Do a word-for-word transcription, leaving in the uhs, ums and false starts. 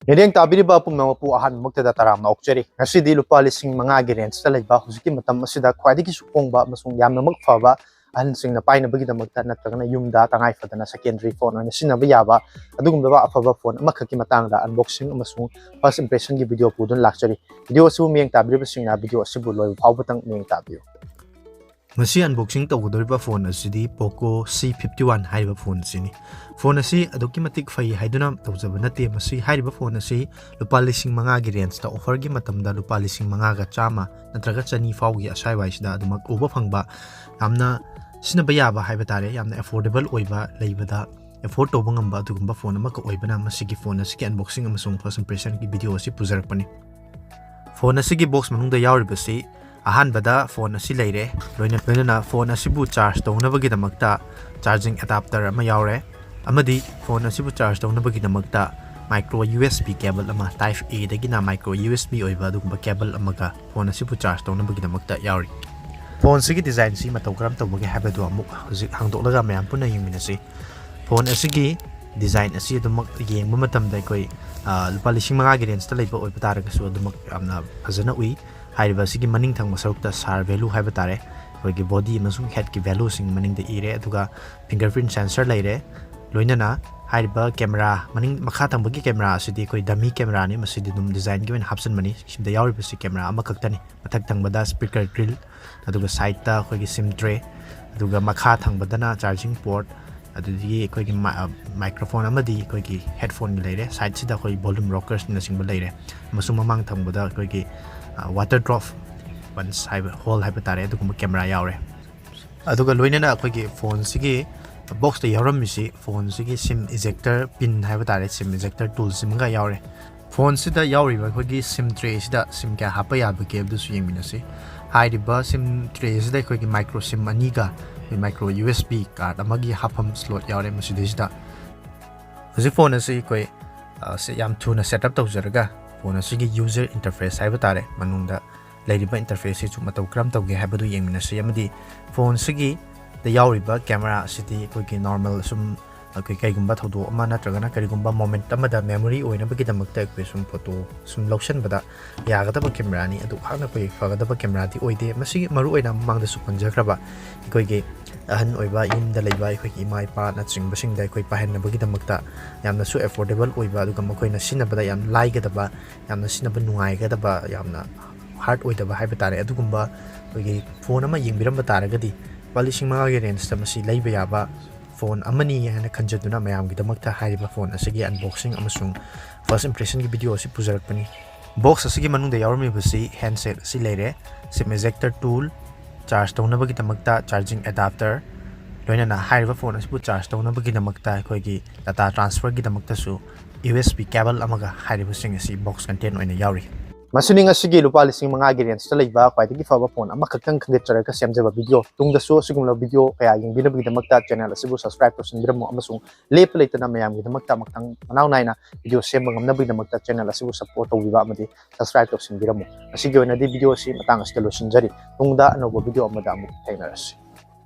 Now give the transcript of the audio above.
ꯃꯤꯠꯌꯦꯡ ꯇꯥꯕꯤꯔꯤꯕ ꯄꯨꯝꯅꯃꯛꯄꯨ ꯑꯍꯥꯟꯕꯃꯛꯇꯗ ꯇꯔꯥꯝꯅ ꯑꯣꯛꯆꯔꯤ꯫ ꯉꯁꯤꯗꯤ ꯂꯨꯄꯥ ꯂꯤꯁꯤꯡ ꯃꯉꯥꯒꯤ rangeꯇ ꯂꯩꯕ, ꯍꯧꯖꯤꯛꯀꯤ ꯃꯇꯝ ꯑꯁꯤꯗ ꯈ꯭ꯋꯥꯏꯗꯒꯤꯁꯨ ꯍꯣꯡꯕ ꯑꯃꯁꯨꯡ ꯌꯥꯝꯅꯃꯛ ꯐꯕ, ꯑꯍꯟꯁꯤꯡꯅ ꯄꯥꯏꯅꯕꯒꯤꯗꯃꯛꯇ ꯅꯠꯇ꯭ꯔꯒꯅ ꯌꯨꯝꯗ ꯇꯉꯥꯏ ꯐꯗꯅ secondary phone ꯑꯣꯏꯅ ꯁꯤꯖꯤꯟꯅꯕ ꯌꯥꯕ ꯑꯗꯨꯒꯨꯝꯂꯕ ꯑꯐꯕ phone ꯑꯃꯈꯛꯀꯤ ꯃꯇꯥꯡꯗ unboxing ꯑꯃꯁꯨꯡ first impressionꯒꯤ video ꯄꯨꯗꯨꯅ ꯂꯥꯛꯆꯔꯤ꯫ Video ꯑꯁꯤꯕꯨ ꯃꯤꯠꯌꯦꯡ ꯇꯥꯕꯤꯔꯤꯕꯁꯤꯡꯅ video ꯑꯁꯤꯕꯨ ꯂꯣꯏꯕ ꯐꯥꯎꯕꯇꯪ ꯃꯤꯠꯌꯦꯡ ꯇꯥꯕꯤꯌꯨ꯫ ꯉꯁꯤ unboxing ꯇꯧꯒꯗꯧꯔꯤꯕ phone ꯑꯁꯤꯗꯤ Poco C fifty one ꯍꯥꯏꯔꯤꯕ phone ꯑꯁꯤꯅꯤ꯫ Phone ꯑꯁꯤ ꯑꯗꯨꯛꯀꯤ ꯃꯇꯤꯛ ꯐꯩ ꯍꯥꯏꯗꯨꯅ ꯇꯧꯖꯕ ꯅꯠꯇꯦ꯫ ꯃꯁꯤ ꯍꯥꯏꯔꯤꯕ phone ꯑꯁꯤ ꯂꯨꯄꯥ ꯂꯤꯁꯤꯡ ꯃꯉꯥꯒꯤ rangeꯇ, offerꯒꯤ ꯃꯇꯝꯗ ꯂꯨꯄꯥ ꯂꯤꯁꯤꯡ ꯃꯉꯥꯒ ꯆꯥꯝꯃ ꯅꯠꯇ꯭ꯔꯒ ꯆꯅꯤ ꯐꯥꯎꯒꯤ ꯑꯁ꯭ꯋꯥꯏꯋꯥꯏꯁꯤꯗ ꯑꯗꯨꯃꯛ ꯎꯕ ꯐꯪꯕ, ꯌꯥꯝꯅ ꯁꯤꯖꯤꯟꯅꯕ ꯌꯥꯕ ꯍꯥꯏꯕ ꯇꯥꯔꯦ, ꯌꯥꯝꯅ affordable ꯑꯣꯏꯕ, ꯂꯩꯕꯗ afford ꯇꯧꯕ ꯉꯝꯕ ꯑꯗꯨꯒꯨꯝꯕ phone ꯑꯃꯈꯛ ꯑꯣꯏꯕꯅ ꯃꯁꯤꯒꯤ phone ꯑꯁꯤꯒꯤ unboxing ꯑꯃꯁꯨꯡ first impressionꯒꯤ video ꯑꯁꯤ ꯄꯨꯖꯔꯛꯄꯅꯤ꯫ Phone ꯑꯁꯤꯒꯤ box ꯃꯅꯨꯡꯗ ꯌꯥꯎꯔꯤꯕꯁꯤ ꯑꯍꯥꯟꯕꯗ phone ꯑꯁꯤ ꯂꯩꯔꯦ꯫ ꯂꯣꯏꯅ ꯂꯣꯏꯅꯅ phone ꯑꯁꯤꯕꯨ charge ꯇꯧꯅꯕꯒꯤꯗꯃꯛꯇ charging adapter ꯑꯃ ꯌꯥꯎꯔꯦ, ꯑꯃꯗꯤ phone ꯑꯁꯤꯕꯨ charge ꯇꯧꯅꯕꯒꯤꯗꯃꯛꯇ micro U S B cable ꯑꯃ, type A ꯗꯒꯤꯅ micro U S B ꯑꯣꯏꯕ ꯑꯗꯨꯒꯨꯝꯕ cable ꯑꯃꯒ phone ꯑꯁꯤꯕꯨ charge ꯇꯧꯅꯕꯒꯤꯗꯃꯛꯇ ꯌꯥꯎꯔꯤ꯫ Phoneꯁꯤꯒꯤ designꯁꯤ ꯃꯇꯧ ꯀꯔꯝ ꯇꯧꯕꯒꯦ ꯍꯥꯏꯕꯗꯨ ꯑꯃꯨꯛ ꯍꯧꯖꯤꯛ ꯍꯥꯡꯗꯣꯛꯂꯒ ꯃꯌꯥꯝ ꯄꯨꯟꯅ ꯌꯦꯡꯃꯤꯟꯅꯁꯤ꯫ Phone ꯑꯁꯤꯒꯤ design ꯑꯁꯤ ꯑꯗꯨꯃꯛ ꯌꯦꯡꯕ ꯃꯇꯝꯗ ꯑꯩꯈꯣꯏ, ꯑ, ꯂꯨꯄꯥ ꯂꯤꯁꯤꯡ ꯃꯉꯥꯒꯤ rangeꯇ ꯂꯩꯕ ꯑꯣꯏꯕ ꯇꯥꯔꯒꯁꯨ ꯑꯗꯨꯃꯛ ꯌꯥꯝꯅ ꯐꯖꯅ ꯎꯏ꯫ ꯍꯥꯏꯔꯤꯕ ꯑꯁꯤꯒꯤ ꯃꯅꯤꯡ ꯊꯪꯕ ꯁꯔꯨꯛꯇ sir value ꯍꯥꯏꯕ ꯇꯥꯔꯦ, ꯑꯩꯈꯣꯏꯒꯤ body ꯑꯃꯁꯨꯡ headꯀꯤ valueꯁꯤꯡ ꯃꯅꯤꯡꯗ ꯏꯔꯦ, ꯑꯗꯨꯒ fingerprint sensor ꯂꯩꯔꯦ꯫ ꯂꯣꯏꯅꯅ ꯍꯥꯏꯔꯤꯕ camera, ꯃꯅꯤꯡ ꯃꯈꯥ ꯊꯪꯕꯒꯤ camera ꯑꯁꯤꯗꯤ ꯑꯩꯈꯣꯏ dummy cameraꯅꯤ, ꯃꯁꯤꯗꯤ ꯑꯗꯨꯝ designꯒꯤ ꯑꯣꯏꯅ ꯍꯥꯞꯆꯤꯟꯕꯅꯤ꯫ ꯁꯤꯗ ꯌꯥꯎꯔꯤꯕꯁꯤ camera ꯑꯃꯈꯛꯇꯅꯤ꯫ ꯃꯊꯛ ꯊꯪꯕꯗ speaker grill, ꯑꯗꯨꯒ sideꯇ ꯑꯩꯈꯣꯏꯒꯤ SIM tray, ꯑꯗꯨꯒ ꯃꯈꯥ ꯊꯪꯕꯗꯅ charging port, ꯑꯗꯨꯗꯒꯤ ꯑꯩꯈꯣꯏꯒꯤ ꯃ-, ꯑ, microphone ꯑꯃꯗꯤ ꯑꯩꯈꯣꯏꯒꯤ headphone ꯂꯩꯔꯦ꯫ Sideꯁꯤꯗ ꯑꯩꯈꯣꯏ volume rockersꯅꯆꯤꯡꯕ ꯂꯩꯔꯦ, ꯑꯃꯁꯨꯡ ꯃꯃꯥꯡ ꯊꯪꯕꯗ ꯑꯩꯈꯣꯏꯒꯤ, ꯑ, water drop ones ꯍꯥꯏꯕ, hole ꯍꯥꯏꯕ ꯇꯥꯔꯦ, ꯑꯗꯨꯒꯨꯝꯕ camera ꯌꯥꯎꯔꯦ꯫ ꯑꯗꯨꯒ ꯂꯣꯏꯅꯅ ꯑꯩꯈꯣꯏꯒꯤ phoneꯁꯤꯒꯤ boxꯇ ꯌꯥꯎꯔꯝꯃꯤꯁꯤ, phoneꯁꯤꯒꯤ SIM ejector pin ꯍꯥꯏꯕ ꯇꯥꯔꯦ, SIM ejector toolꯁꯤꯃꯒ ꯌꯥꯎꯔꯦ꯫ Phoneꯁꯤꯗ ꯌꯥꯎꯔꯤꯕ ꯑꯩꯈꯣꯏꯒꯤ SIM trayꯁꯤꯗ SIM ꯀꯌꯥ ꯍꯥꯞꯄ ꯌꯥꯕꯒꯦ ꯑꯗꯨꯁꯨ ꯌꯦꯡꯃꯤꯟꯅꯁꯤ꯫ ꯍꯥꯏꯔꯤꯕ SIM trayꯁꯤꯗ ꯑꯩꯈꯣꯏꯒꯤ micro SIM ꯑꯅꯤꯒ ꯑꯩꯈꯣꯏ micro U S B card ꯑꯃꯒꯤ ꯍꯥꯞꯐꯝ slot ꯌꯥꯎꯔꯦ ꯃꯁꯤꯗꯩꯁꯤꯗ꯫ ꯍꯧꯖꯤꯛ phone ꯑꯁꯤ ꯑꯩꯈꯣꯏ, ꯑ, ꯁꯤ ꯌꯥꯝ ꯊꯨꯅ setup ꯇꯧꯖꯔꯒ phone ꯑꯁꯤꯒꯤ user interface ꯍꯥꯏꯕ ꯇꯥꯔꯦ, ꯃꯅꯨꯡꯗ ꯂꯩꯔꯤꯕ interfaceꯁꯤꯁꯨ ꯃꯇꯧ ꯀꯔꯝ ꯇꯧꯒꯦ ꯍꯥꯏꯕꯗꯨ ꯌꯦꯡꯃꯤꯟꯅꯁꯤ꯫ ꯑꯃꯗꯤ phoneꯁꯤꯒꯤꯗ ꯌꯥꯎꯔꯤꯕ camera ꯑꯁꯤꯗꯤ ꯑꯩꯈꯣꯏꯒꯤ normal ꯁꯨꯝ ꯑꯩꯈꯣꯏ ꯀꯩꯒꯨꯝꯕ ꯊꯧꯗꯣꯛ ꯑꯃ ꯅꯠꯇ꯭ꯔꯒꯅ ꯀꯔꯤꯒꯨꯝꯕ ꯃꯣꯃꯦꯟꯠ ꯑꯃꯗ ꯃꯦꯃꯣꯔꯤ ꯑꯣꯏꯅꯕꯒꯤꯗꯃꯛꯇ ꯑꯩꯈꯣꯏ ꯁꯨꯝ ꯐꯣꯇꯣ ꯁꯨꯝ ꯂꯧꯁꯤꯟꯕꯗ ꯌꯥꯒꯗꯕ ꯀꯦꯃꯦꯔꯥꯅꯤ꯫ ꯑꯗꯨ ꯍꯥꯟꯅ ꯑꯩꯈꯣꯏ ꯐꯒꯗꯕ ꯀꯦꯃꯦꯔꯥꯗꯤ ꯑꯣꯏꯗꯦ꯫ ꯃꯁꯤꯒꯤ ꯃꯔꯨꯑꯣꯏꯅ ꯃꯃꯥꯡꯗꯁꯨ ꯄꯟꯖꯈ꯭ꯔꯕ ꯑꯩꯈꯣꯏꯒꯤ ꯑꯍꯟ ꯑꯣꯏꯕ, ꯌꯨꯝꯗ ꯂꯩꯕ ꯑꯩꯈꯣꯏꯒꯤ ꯏꯃꯥ ꯏꯄꯥꯅꯆꯤꯡꯕꯁꯤꯡꯗ ꯑꯩꯈꯣꯏ ꯄꯥꯏꯍꯟꯅꯕꯒꯤꯗꯃꯛꯇ ꯌꯥꯝꯅꯁꯨ ꯑꯦꯐꯣꯔꯗꯦꯕꯜ ꯑꯣꯏꯕ, ꯑꯗꯨꯒ ꯃꯈꯣꯏꯅ ꯁꯤꯖꯤꯟꯅꯕꯗ ꯌꯥꯝ ꯂꯥꯏꯒꯗꯕ, ꯌꯥꯝꯅ ꯁꯤꯖꯤꯟꯅꯕ ꯅꯨꯡꯉꯥꯏꯒꯗꯕ, ꯌꯥꯝꯅ ꯍꯥꯔꯗ ꯑꯣꯏꯗꯕ ꯍꯥꯏꯕ ꯇꯥꯔꯦ, ꯑꯗꯨꯒꯨꯝꯕ ꯑꯩꯈꯣꯏꯒꯤ ꯐꯣꯟ ꯑꯃ ꯌꯦꯡꯕꯤꯔꯝꯕ ꯇꯥꯔꯒꯗꯤ ꯂꯨꯄꯥ ꯂꯤꯁꯤꯡ ꯃꯉꯥꯒꯤ ꯔꯦꯟꯖꯇ ꯃꯁꯤ ꯂꯩꯕ ꯌꯥꯕ ꯐꯣꯟ ꯑꯃꯅꯤ ꯍꯥꯏꯅ ꯈꯟꯖꯗꯨꯅ ꯃꯌꯥꯝꯒꯤꯗꯃꯛꯇ ꯍꯥꯏꯔꯤꯕ ꯐꯣꯟ ꯑꯁꯤꯒꯤ ꯑꯟꯕꯣꯛꯁꯤꯡ ꯑꯃꯁꯨꯡ ꯐꯥꯔꯁ ꯏꯝꯄ꯭ꯔꯦꯁꯟꯒꯤ ꯚꯤꯗꯤꯑꯣ ꯑꯁꯤ ꯄꯨꯖꯔꯛꯄꯅꯤ꯫ ꯕꯣꯛꯁ ꯑꯁꯤꯒꯤ ꯃꯅꯨꯡꯗ ꯌꯥꯎꯔꯝꯃꯤꯕꯁꯤ ꯍꯦꯟꯁꯦꯠ ꯑꯁꯤ ꯂꯩꯔꯦ, ꯁꯤꯝ ꯏꯖꯦꯛꯇꯔ ꯇꯨꯜ, ꯆꯥꯔꯖ ꯇꯧꯅꯕꯒꯤꯗꯃꯛꯇ ꯆꯥꯔꯖꯤꯡ ꯑꯦꯗꯥꯞꯇꯔ, ꯂꯣꯏꯅꯅ ꯍꯥꯏꯔꯤꯕ ꯐꯣꯟ ꯑꯁꯤꯕꯨ ꯆꯥꯔꯖ ꯇꯧꯅꯕꯒꯤꯗꯃꯛꯇ ꯑꯩꯈꯣꯏꯒꯤ ꯗꯇꯥ ꯇ꯭ꯔꯥꯟꯁꯐꯔꯒꯤꯗꯃꯛꯇꯁꯨ ꯌꯨ ꯑꯦꯁ ꯕꯤ ꯀꯦꯕꯜ ꯑꯃꯒ ꯍꯥꯏꯔꯤꯕꯁꯤꯡ ꯑꯁꯤ ꯕꯣꯛꯁ ꯀꯟꯇꯦꯟ ꯑꯣꯏꯅ ꯌꯥꯎꯔꯤ꯫ ꯃꯁꯤꯅꯤ ꯉꯁꯤꯒꯤ ꯂꯨꯄꯥ ꯂꯤꯁꯤꯡ ꯃꯉꯥꯒꯤ ꯔꯦꯟꯖꯇ ꯂꯩꯕ ꯈ꯭ꯋꯥꯏꯗꯒꯤ ꯐꯕ ꯐꯣꯟ ꯑꯃꯈꯛꯇꯪ ꯈꯟꯒꯠꯆꯔꯒ ꯁꯦꯝꯖꯕ ꯚꯤꯗꯤꯑꯣ꯫ ꯇꯨꯡꯗꯁꯨ ꯑꯁꯤꯒꯨꯝꯂꯕ ꯚꯤꯗꯤꯑꯣ ꯀꯌꯥ ꯌꯦꯡꯕꯤꯅꯕꯒꯤꯗꯃꯛꯇ ꯆꯦꯅꯦꯜ ꯑꯁꯤꯕꯨ ꯁꯕꯁꯀ꯭ꯔꯥꯏꯕ ꯇꯧꯁꯤꯟꯕꯤꯔꯝꯃꯨ ꯑꯃꯁꯨꯡ ꯂꯦꯞꯄ ꯂꯩꯇꯅ ꯃꯌꯥꯝꯒꯤꯗꯃꯛꯇ ꯃꯊꯪ ꯃꯅꯥꯎ ꯅꯥꯏꯅ ꯚꯤꯗꯤꯑꯣ ꯁꯦꯝꯕ ꯉꯝꯅꯕꯒꯤꯗꯃꯛꯇ ꯆꯦꯅꯦꯜ ꯑꯁꯤꯕꯨ ꯁꯞꯄꯣꯔꯠ ꯇꯧꯕꯤꯕ ꯑꯃꯗꯤ ꯁꯕꯁꯀ꯭ꯔꯥꯏꯕ ꯇꯧꯁꯤꯟꯕꯤꯔꯝꯃꯨ꯫ ꯉꯁꯤꯒꯤ ꯑꯣꯏꯅꯗꯤ ꯚꯤꯗꯤꯑꯣ ꯑꯁꯤ ꯃꯇꯥꯡ ꯑꯁꯤꯗ ꯂꯣꯏꯁꯤꯟꯖꯔꯤ꯫ ꯇꯨꯡꯗ ꯑꯅꯧꯕ ꯚꯤꯗꯤꯑꯣ ꯑꯃꯗ ꯑꯃꯨꯛ ꯊꯦꯡꯅꯔꯁꯤ꯫